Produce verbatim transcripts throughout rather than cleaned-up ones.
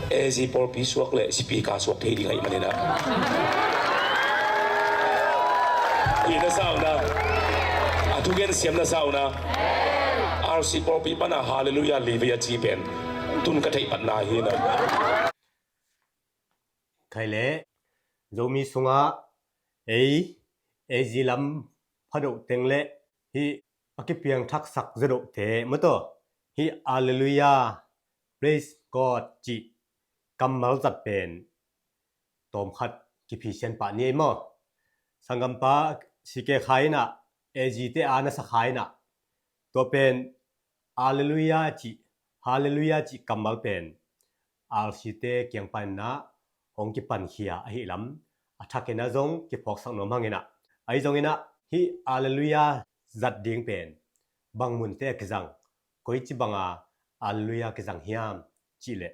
AG pawlpi suak le speaker suak thei ding ahih manin ah, hi na sa uh na, a thugen siam na sa uh na, RC pawlpi pana Hallelujah livei a ci pen tun ka theih patna hi na. Khai le Zomi sungah ei AG lam phadoh teng le hih a kipiang thaksak zadohte mataw, hih Alleluia, Praise God cih kammal zat pen tawmkhat kiphisian pah ni ei maw? Sanggampa C K Khai inah, AG te a na sa Khai inah, tua pen Alleluia cih, Halleluia cih kammal pen RC te kiang paninah hong kipankhia ahi lam a thakin a zong kiphawksak nuam hanginah, ahi zonginah hih Alleluia zat ding pen bang munte a kizang, koici banga Alleluia kizang hiam cihleh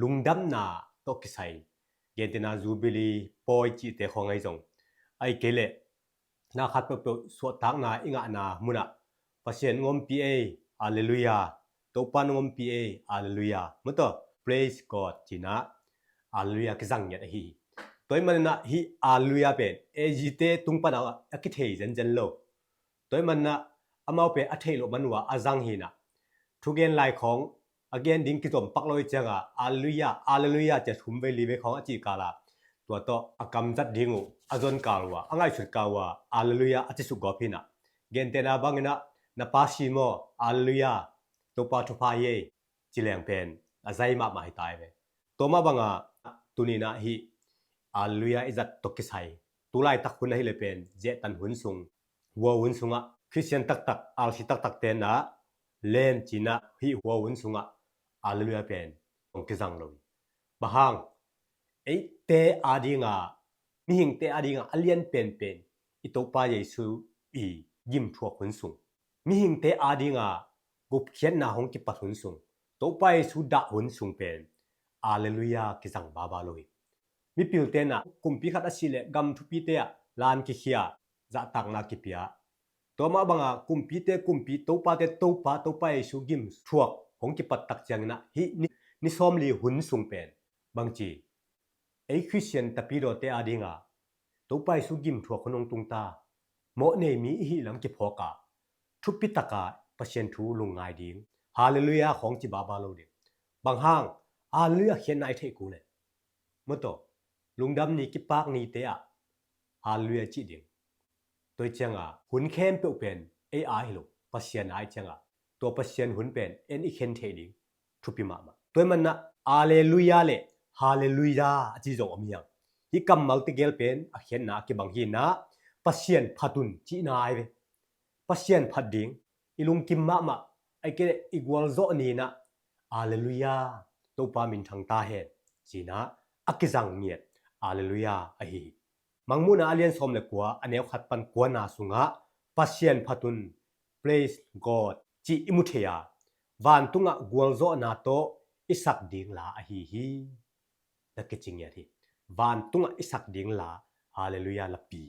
lungdamna tawh kisai, gentehna Jubilee pawi cihte khawng ahi zong, ahi kei leh na khat peuhpeuh suahtakna i ngahna munah Pasian nong ompih ei, Alleluia, Topa nong ompih ei, Alleluia, mataw, Praise God cinah Alleluia kizang ngiat ahi hi. Tua ih maninah hih Alleluia pen AG te tung pana a kithei zenzen lo. Tua ih maninah amau pen a theih loh man uh a a zang hinah, thugen lai khawng a gen ding kizom pak lo ih cianga Alleluia, Alleluia cia thum vei li vei khawng a cih kala tua tawh a kamzat ding uh a zon kal uh a, a ngaihsut kal uh a Alleluia a cisuk gawp hinah, gentehna banginah na pa si maw, Alleluia, Topa thupha hi ei, ci leng pen a zai mahmah hi ta ei ve. Tua mah banga tuninah hih Alleluia i zat tawh kisai tulaitak hun ahileh pen zehtan hun sung, hua hun sungah Khristian taktak, RC taktak tenah len cinah hih hua hun sungah Alleluia pen hong kizang lo hi. Bang hang? Eite adinga, mihingte adinga a lian penpen i Topa Jesu i gimthuak hun sung, mihingte adinga gupkhiatna hong kipat hun sung, Topa Jesu dah hun sung pen Alleluia kizang baba lo hi. Mipil tenah kumpi khat a sih leh gam thupite ah lan kikhia, zahtakna kipia. Tua mah banga kumpite kumpi, topate Topa, Topa Jesu gimthuak hong kipat tak cianginah hih ni, ni sawmli hun sung pen bangci, ei Khristian tapidawte adinga Topa Jesu gimthuak hun hong tungta, mawh nei mi i hih lam kiphawka, thupitaka Pasian thu lungngai ding, Halleluia khawng ci baba lo ding. Bang hang? Halleluia khiatna i theih kul leh, mataw, lungdam ni, kipak nite ah Halleluia cih ding. Tua ih cianga hun khempeuh pen ei a hi lo, Pasian a ih cianga tua Pasian hun pen en i khen theih ding thupi mahmah. Tua ih manah Alleluia le Halleluia a ci zong om hiang. Hih kammal tegel pen a khiatna a kibang hinah Pasian phat un cihna ai ve. Pasian phat ding, i lungkim mahmah, ahi kei leh i gualzawh ninah Alleluia, Topa minthang ta hen cinah a kizang ngiat Alleluia ahi hi. Mangmuhna a lian sawm le kua, a neu khat pan kuana sungah Pasian phat un, Praise God cih i mu thei a, vantungah gualzawhna tawh i sak ding la ahi hi. Na kici ngiat hi. Vantungah i sak ding la, Halleluia lapi.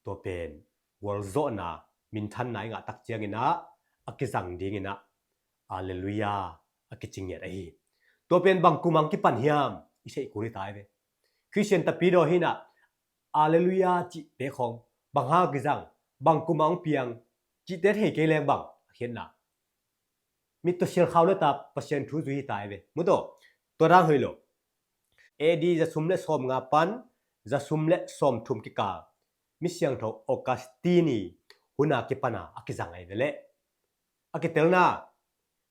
Tua pen gualzawhna, minthanna i ngah tak cianginah a kizang dinginah Alleluia a kici ngiat ahi hi. Tua pen bang kumang kipan hiam i theih kul hi ta ei ve. Khristian tapidaw hinah Alleluia cihte khawng bang hang a kizang, bang kumang piang cihte thei kei leng bang a khiatna. Mittaw sialkhau le ta Pasian thu zui hi ta ei ve. Mutaw, tua dan hoih lo. A D zasum le sawmnga pan zasum le sawmthum kikal, misiangtho Augustine i huna kipana a kizang ei ve leh. A kitelna,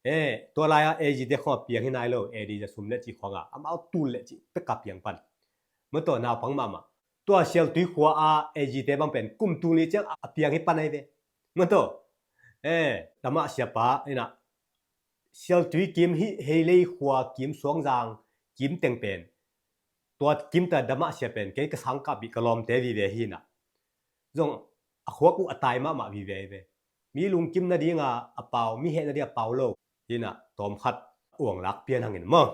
eh, tua lai-a A G te khawng a piang hi nai lo, A D zasum le cih khawngah amau tul le cih peka piang pan. Mutaw, naupang mahmah. Tua Sialtui khua a A G te bang pen kum tul ni ciang a piang hi pan ei ve. Mutaw, eh, Damah siapa inah Sialtui kim hih Heilei khua kim, Suangzang kim teng pen, tua kimta Damah sia pen kei ka sangkah bih ka lawmte vive hinah zong a khuak uh a tai mahmah vive ei ve. Mi lungkim nadinga a pau, mi heh nadinga a pau lo hinah tawmkhat uanglak pian hangin maw.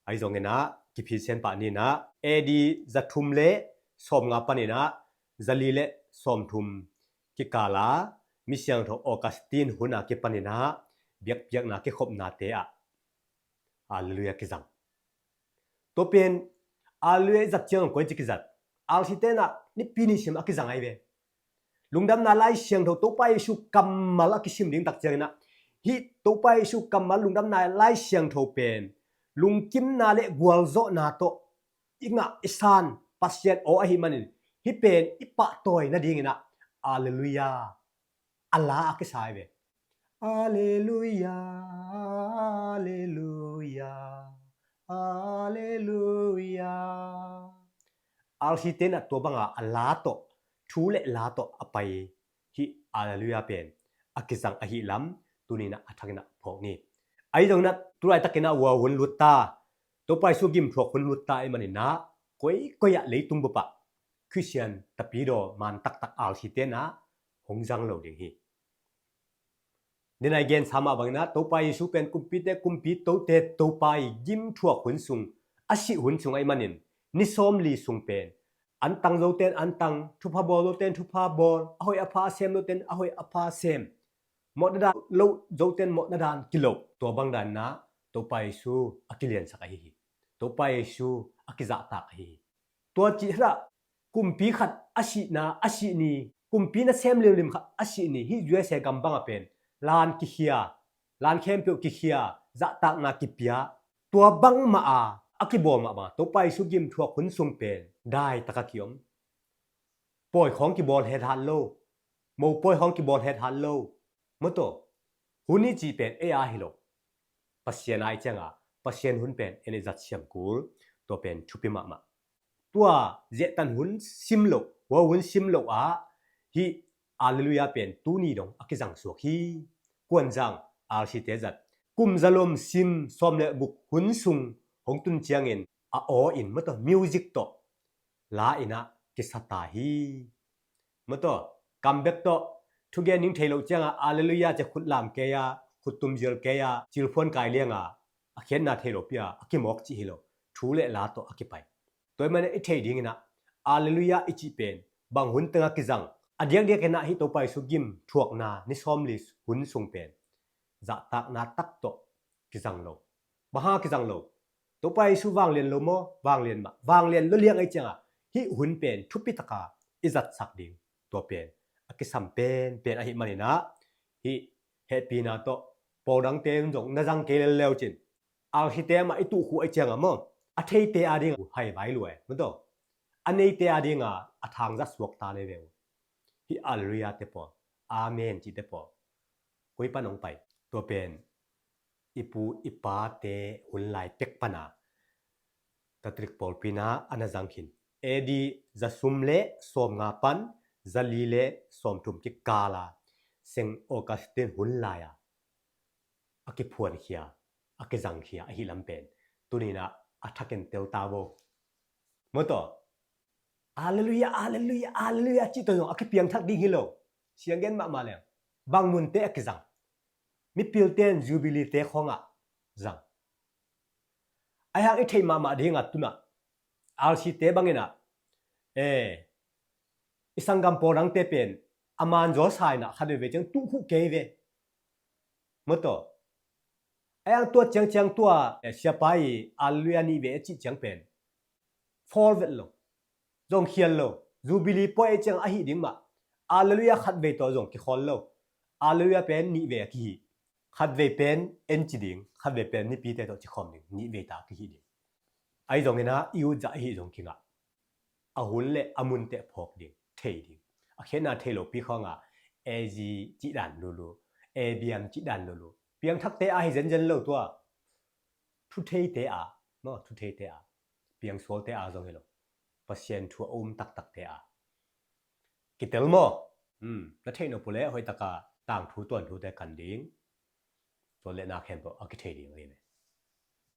Ahi zonginah kiphisian pah ninah A D zathum le sawmnga paninah zali le sawmthum kikala misiangtho Augustine huna kipaninah biakpiakna kikhopnate ah Alleluia kizang. Tua pen Alleluia i zat ciang koi ci kizat? Alsite na nipi ni sim a kizang ai ve. Lungdamna Lai Siangtho, Topa Jesu kammal a kisim ding tak ciangin ah, hih Topa Jesu kammal lungdamna Lai Siangtho pen lungkimna le gualzawhna tawh i ngah i san Pasian aw ahih manin, hih pen i pahtawi nadingin ah Alleluia a la a kisa ai ve. Alleluia, Alleluia, Alleluia. Alsite na tua banga a la tawh, thu le la tawh a pai hih Alleluia pen a kizang ahih lam tuni-in ah a thakin ah phawk ni. Ahi zongin ah tu laitakin ah ua hun lut ta, Topa Jesu gimthuak hun lut ta ahih manin ah koikoi ah leitung bup ah Khristian tapidaw man taktak alsite na hong zang lo ding hi. Denai gensa mah bangin ah Topa Jesu pen kumpite kumpi, tote Topa i gimthuak hun sung, a sih hun sung ahih manin ni sawmli sung pen antang zote in antang, thupha bawl zote in thupha bawl, a hoih a pha a sem zote in a hoih a pha a sem, mawhna dan loh zote in mawhna dan kiloh. Tua bang danin ah Topa Jesu a kiliansak ahi hi. Topa Jesu a kizahtak ahi hi. Tua cih hlah, kumpi khat a sihna, a sih ni, kumpi nasem limlim khat a sih ni, hih U S A gam bangah pen lan kikhia, lan khempeuh kikhia, zahtakna kipia. Tua bangmah a, a kibawl mahmah Topa Jesu gimthuak hun sung pen daitak a kiom. Pawi khawng kibawl hethat lo, mopawi khawng kibawl hethat lo. Mawtaw, hun i cih pen ei a hi lo. Pasian a i cianga, Pasian hun pen en i zat siam kul, tua pen thupi mahmah. Tua zehtan hun sim loh, hua hun sim loh ah hih Alleluia pen tuni dong a kizang suak hi. Kuanzang, alsite zat, kum zalom sim sawm le guk hun sung hong tun ciangin a aw in mawtaw music tawh la in ah kisa ta hi. Mawtaw, kam bek tawh, thugen ning thei loh cianga Alleluia ci khut lam kei a, khut tum zial kei a, cilphuan kai lianga a khiatna thei lopi a, a kimawk cih hi lo. Thu le la tawh a kipai. Tua ahih manin i theih dingin ah Alleluia i cih pen bang hun tengah kizang? A diakdiakin ah hih Topa Jesu gimthuakna ni sawmli hun sung pen zahtakna tak tawh kizang lo. Bang hanga kizang lo? Topa Jesu vanglian lo maw? Vanglian mah. Vanglian lo liang ahih cianga hih hun pen thupi taka i zatsak ding, tua pen a kisam penpen ahih manin ah hih hehpihna tawh pawl dangte in zong na zang kei lel leu cin, alsite mah i tuh khuh ahih cianga maw, a theite a dinga hai vai lua e, mawtaw, a neite a dinga a thangzat suak ta nei ve uh. Hih Alleluia te pawl, Amen cihte pawl koi pan hong pai? Tua pen i pu i pate hun lai pek pana Catholic pawlpi in ah a na zang khin. A D zasum le sawmnga pan zali le sawmthum kikala Saint Augustine hun lai-a a kiphuankhia, a kizangkhia ahih lam pen tuni-in ah a thakin tel ta vo. Mawtaw, Alleluia, Alleluia, Alleluia cih tawh zong a kipiangthak ding hi lo. Sianggen mahmah leng bang munte a kizang? Mipilte in Jubilee te khawngah zang. Ahi hang i theih mahmah dingah tunah alsite bangin ah, eh, i sanggam pawl dangte pen a manzawl sa in ah khat veivei ciang tuh khuh kei ve. Mawtaw, ahi hang tua ciangciang tua, eh, siapa i Alleluia nih vei a cih ciang pen fawl vet lo, zong khial lo. Jubilee pawi ahih ciang ahih ding mah, Alleluia khat vei tawh zong kikhawl lo. Alleluia pen nih vei a kihi. Khat vei pen en ci ding, khat vei pen mipite tawh ci khawm ding, nih vei ta a kihi ding. Ahi zongin ah i ut zah ahih zong kingah, a hun le a munte phawk ding, thei ding. A khiatna thei lopi khawngah A G cih dan lulu, A B M cih dan lulu. Piangthakte a hi zenzen lo tua. Thutheite a, maw, thutheite a, piangsualte a zong hi lo. Pasian thu a um taktakte a kitel maw? Hmm, na theih nop uh leh hoihtaka tangthu tuanthute kan ding. Tua le na khempeuh a kithei ding ahi ve.